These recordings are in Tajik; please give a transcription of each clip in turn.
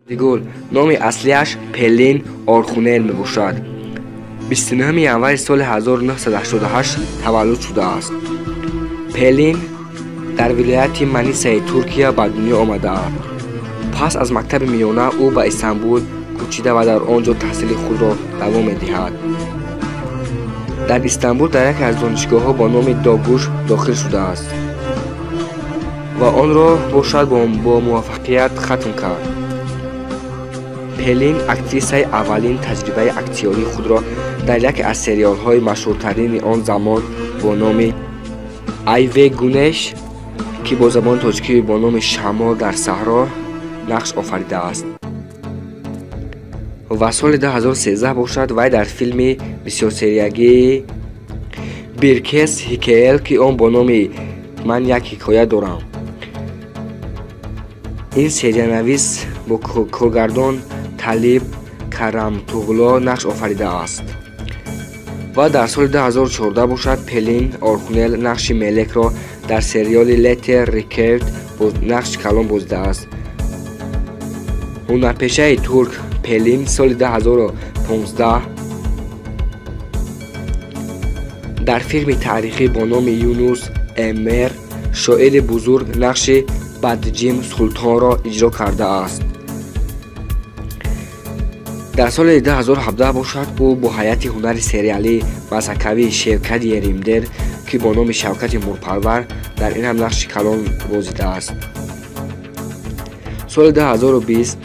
Дигул номи аслиаш Пелин Орхунел мебошад. 29 январи соли 1988 таваллуд шудааст. Пелин дар вилояти Манисаи Туркия ба дунё омадааст. Пас аз мактаби миёна ӯ ба Истанбул кӯчида ва дар он ҷо таҳсили худро давом медиҳад. Дар Истанбул дар яке аз донишгоҳҳо бо номи Догуш дохил шудааст ва онро бошад бо муваффақият хатм кард. Пелин актрисаи аввалин таҷрибаи актёрии худро дар яке аз сериалҳои машҳуртарини он замон бо номи Айве Гунеш, ки бо забони тоҷикӣ бо номи Шамол дар саҳро, нақш офаридааст. Ва соли 2013 бошад, вай дар филми бисёрсериягии Биркес Ҳикоял, ки он бо номи Ман як ҳикоя дорам, ин сериянавис бо коргардон Талиб Карамтуғло нақш офаридааст. Ва дар соли 2014 бошад, Пелин Орхунел нақши Мелекро дар сериали Летер Рикерд нақши калон бозидааст. Ҳунарпешаи турк Пелин соли 2015 дар филми таърихӣ бо номи Юнус Эмер шоири бузург нақши Бадҷим Султонро иҷро кардааст. Дар соли 2017 бошад, ӯ бо ҳайати ҳунари сериалии масакавии Шевкат Еримдер, ки бо номи Шавкати Мурпарвар, дар ин ҳам нақши калон бозидааст. Соли 2020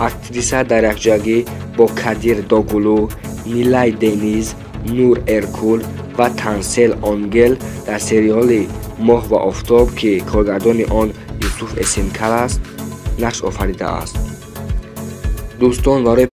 актриса дар якҷоягӣ бо Кадир Догулу, Нилай Дениз, Нур Эркул ва Тансел Онгел дар сериали Моҳ ва офтоб, ки коргардони он Юсуф Эсенкал аст, нақш офаридааст. Дӯстон, барои